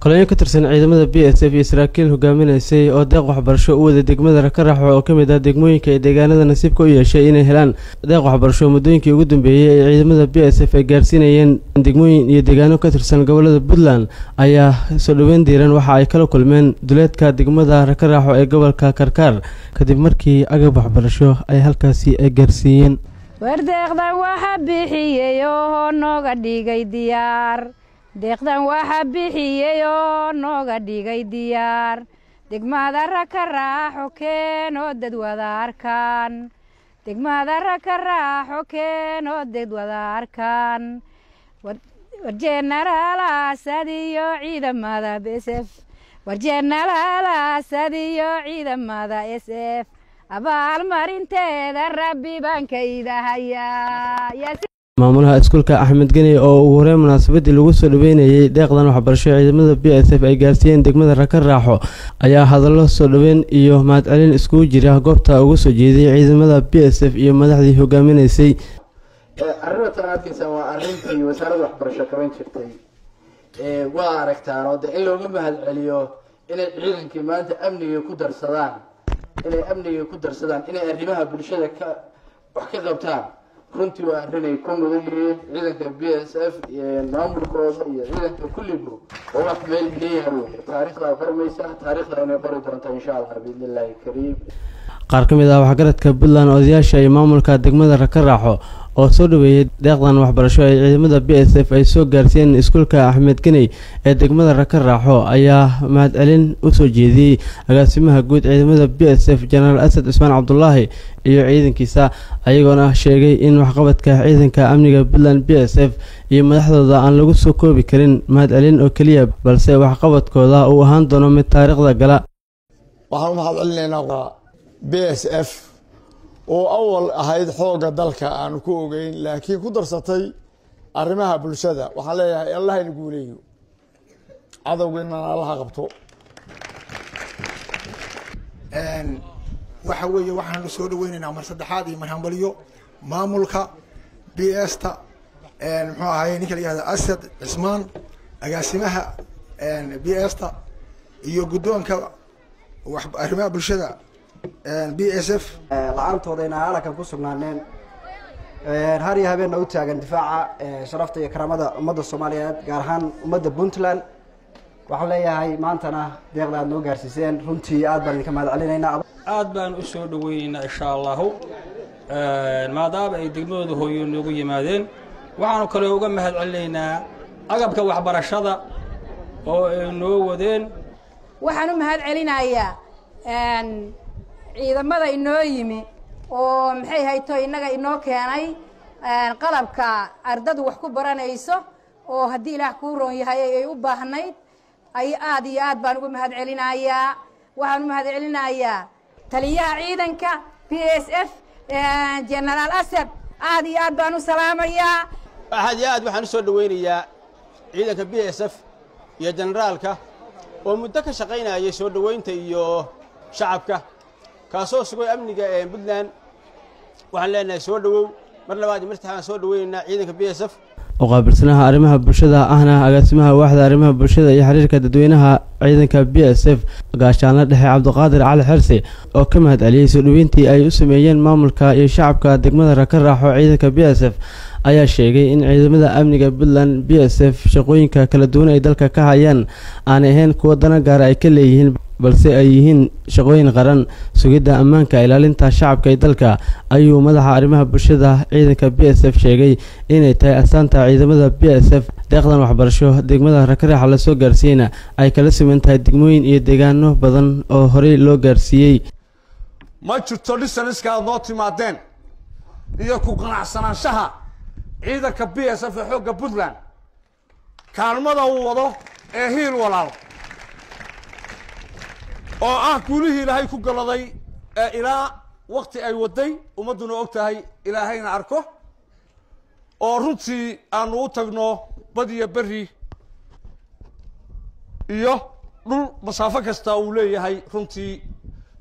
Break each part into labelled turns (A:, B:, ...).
A: Kolonyo ka tirsan ciidamada BSF iyo saraakiil hogaaminaysay oo deeq waxbarasho u waday degmada Rakaraaxo oo ka mid ah degmooyinka ay deegaanada nasiibka u yeeshay inay helaan deeq waxbarasho muddooyinkii ugu dambeeyey ay ciidamada BSF ay gaarsiinayeen degmooyin iyo deegaano ka tirsan gobolada Puntland ayaa soo dhoweyn diiran waxa ay kala kulmeen duleedka degmada Rakaraaxo ee gobolka Karkaar kadib markii agab waxbarasho ay halkaasi ay gaarsiiyeen.
B: Wardeeqdan waxa bixiyey oo nooga dhigay diyaar, deeqdan waxa bixiyey oo nooga dhigay diyaar, degmada Rakaraaxo keen oo dad wada arkaan, degmada Rakaraaxo keen oo dad wada arkaan. War Jenaraal Asad iyo ciidamada BSF, war Jenaraal Asad iyo ciidamada SF, abaalmarinteeda Rabbi baan ka idahayaa.
A: Maamulaha iskuulka Axmed Geni oo ugu horey munaasabadii lagu soo dhaweynayay deeqdan waxbarasho ciidamada BSF ay gaarsiiyeen degmada Rakaraaxo ayaa hadallo soo dhaweyn iyo mahadcelin iskugu jira goobta ugu soo jeediyay ciidamada BSF iyo madaxdii hogaaminaysay.
C: Arrintan arkaysaa waa arrintii wasaaradda waxbarasho qaban jirtay, waa aragtaan oo de in looga mahadceliyo inay ciidankii maanta amniga ku darsadaan, inay amniga ku darsadaan, inay arrimaha bulshada ka wax ka qabtaan, runtii waa arrinay ku mudan yihiin ciidanka BSF maamulkooda iyo ciidanka kulligu oo wax meel leeyahay wey. Taariikhdaa qormaysa, taariikhda inay qori doonta insha Allah biidni Illaahi kariim.
A: Qaar ka mid ah waxgaradka Puntland, odayaasha iyo maamulka degmada Rakaraaxo oo soo dhaweeyay deeqdan waxbarasho ay ciidamada BSF ay soo gaarsiiyeen iskuulka Axmed Geney ee degmada Rakaraaxo ayaa mahadcelin u soo jeediyey agaasimaha guud ciidamada BSF Jenaraal Asad Cusmaan Cabdulaahi iyo ciidankiisa, ayagoona sheegay in waxqabadka ciidanka amniga Puntland BSF iyo madaxdooda aan lagu soo koobi karin mahadcelin oo keliya, balse waxqabadkooda uu ahaan doono mid taariikhda gala.
D: Waxaan u mahad celinaynaa BSF oo awal ahayd xoogga dalka aanu ku ogeyn, laakiin ku darsatay arrimaha bulshada. Waxaan leeyahay Allah ina guuleeyo, cadowgeennana Allaha qabto.
E: Waxa weeye waxaanu soo dhaweynaynaa mar saddexaad iyo marhambalyo maamulka BS ta, muxuu ahaye, ninka la yihahdo Asad Cismaan, agaasimaha BS ta iyo guddoonka arrimaha bulshada BSF.
F: La-aantoodayna halkan ku sugnaaneen, har iyo habeenna u taagan difaaca sharafta iyo karaamada ummadda Soomaaliyeed, gaar ahaan ummadda Puntland. Waxaan leeyahay maantana deeqda aad noo gaarsiiseen runtii aad baan idinka mahad celinaynaa.
G: Aad baan u soo dhaweynaynaa insha Allahu, maadaama ay degmadooda hooyo noogu yimaadeen. Waxaanu kaloo uga mahad celinaynaa agabka waxbarashada oo ay noo wadeen.
B: Waxaan u mahad celinayaa ciidamada inoo yimi oo maxay hayto innaga inoo keenay qalabka ardadu wax ku baranayso oo haddii Ilaah kuu roon yahay ay u baahnayd ay aad iyo aad baan uga mahad celinayaa. Waxaan u mahad celinayaa taliyaha ciidanka BSF Jenaraal Asad, aad iyo aad baan u salaamayaa.
H: Aad iyo aad waxaan u soo dhaweynayaa ciidanka BSF iyo generaalka oo muddo ka shaqaynayay soo dhoweynta iyo shacabka, kaasoo sugay amniga ee Puntland. Waxaan leenahay soo dhowow mar labaad iyo mar saddexaad, soo dhaweynaynaa ciidanka BSF.
A: Oo qaabilsanaha arrimaha bulshada ahna agaasimaha waaxda arrimaha bulshada iyo xiriirka dadweynaha ciidanka BSF, gaashaanle dhexe Cabdiqaadir Cali Xersi oo ka mahad celiyey soo dhaweyntii ay u sameeyeen maamulka iyo shacabka degmada Rakaraaxo ciidanka BSF ayaa sheegay in ciidamada amniga Puntland BSF shaqooyinka kala duwan ay dalka ka hayaan aanay ahayn kuwo dana gaara ay ka leeyihiin, balse ay yihiin shaqooyin qaran. Sugidda ammaanka, ilaalinta shacabka ee dalka ayuu madaxa arrimaha bulshada ciidanka BSF sheegay inay tahay astaanta ciidamada BSF. Deeqdan waxbarasho degmada Rakaraaxa lasoo gaarsiiyeyna ay kala siman tahay degmooyin iyo deegaano badan oo horey loo gaarsiiyey.
I: Ma jirto dhisaniska aad noo timaadeen iyo ku qanacsanaanshaha ciidanka BSF ee xoogga Puntland kaalmada uu wado ee hiil walaal oo ah guulihii Ilaahay ku galaday ee ilaa wakti ay waday ummadduna og tahay, Ilaahayna arko, oo runtii aanu u tagno bad iyo berri iyo dhul masaafo kasta uu leeyahay, runtii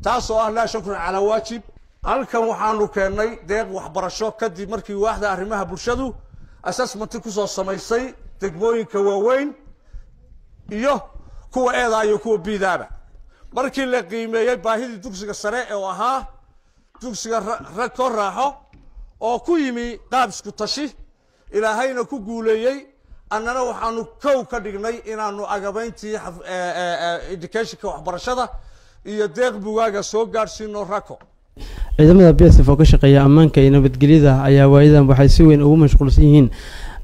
I: taasoo ah laa shukran calaa waajib. Halkan waxaanu keennay deeq waxbarasho kadib markii waaxda arrimaha bulshadu assessment kusoo samaysay degmooyinka waaweyn iyo Kuwa A-da iyo kuwa B-daaba. Markii la qiimeeyey baahidii dugsiga sare oo ahaa dugsiga Rako Raaxo, oo ku yimi qaab isku tashi, Ilaahayna ku guuleeyey, annana waxaanu kow ka dhignay inaanu agabayntii educationka, waxbarashada iyo deeq bugaaga soo gaadhsiino Rako.
A: Ciidamada BSF oo ka shaqeeya ammaanka iyo nabadgelyada ayaa waayadan waxay si weyn ugu mashquulsan yihiin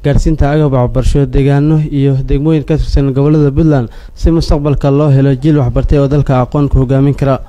A: gaarsiinta agab waxbarasho deegaano iyo degmooyin ka tirsan gobolada Puntland, si mustaqbalka loo helo jiil waxbartay oo dalka aqoon ku hogaamin kara.